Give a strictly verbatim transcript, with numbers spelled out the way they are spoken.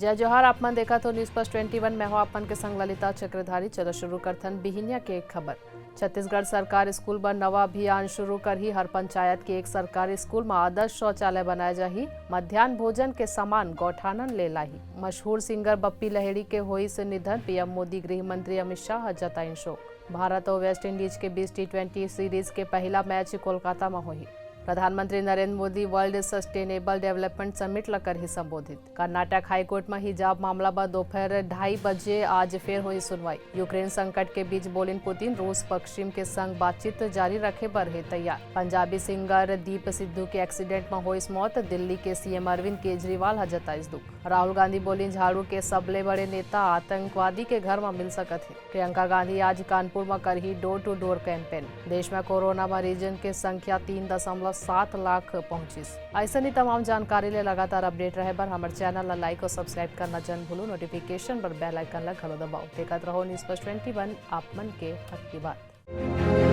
जय जोहार, आप मन देखत हो News First twenty one, मैं हूं आप मन के संग ललिता चक्रधारी। चलो शुरू करथन बिहिनिया के खबर। छत्तीसगढ़ सरकार स्कूल बर नवा अभियान शुरू करही। हर पंचायत के एक सरकारी स्कूल म आदर्श शौचालय बनाए जाही। मध्यान्ह भोजन के सामान गौठानन ले लाही। मशहूर सिंगर बप्पी लहेड़ी के होइस निधन, पीएम मोदी, गृह मंत्री अमित शाह ह जताइन शोक। भारत अउ वेस्ट इंडीज के बीच टी ट्वेंटी सीरीज के पहिला मैच कोलकाता म होही। प्रधानमंत्री Narendra Modi world sustainable development summit ल करही संबोधित। कर्नाटक हाईकोर्ट म हिजाब मामला बर दोपहर ढाई बजे आज फेर होही सुनवाई। यूक्रेन संकट के बीच बोलिन पुतिन, रूस पश्चिम के संग बातचीत जारी रखे बर हे तैयार। पंजाबी सिंगर दीप सिद्धू के एक्सीडेंट म होइस मौत, दिल्ली के सीएम अरविंद केजरीवाल ह जताइस दुख। राहुल गांधी बोलिन, झाड़ू के सबले बड़े नेता आतंकवादी के घर म मिल सकत हे। प्रियंका गांधी आज कानपुर म करही डोर टू डोर कैंपेन। देश म कोरोना मरीजन के संख्या तीन दशमलव सात लाख पहुंचिस। अइसन ही तमाम जानकारी ले लगातार अपडेट रहे बर हमर चैनल ला लाइक और सब्सक्राइब करना जन भूलू, नोटिफिकेशन बर बेल आइकन ला घलो दबाओ। देखत रहो News First twenty one, आप मन के हक की बात।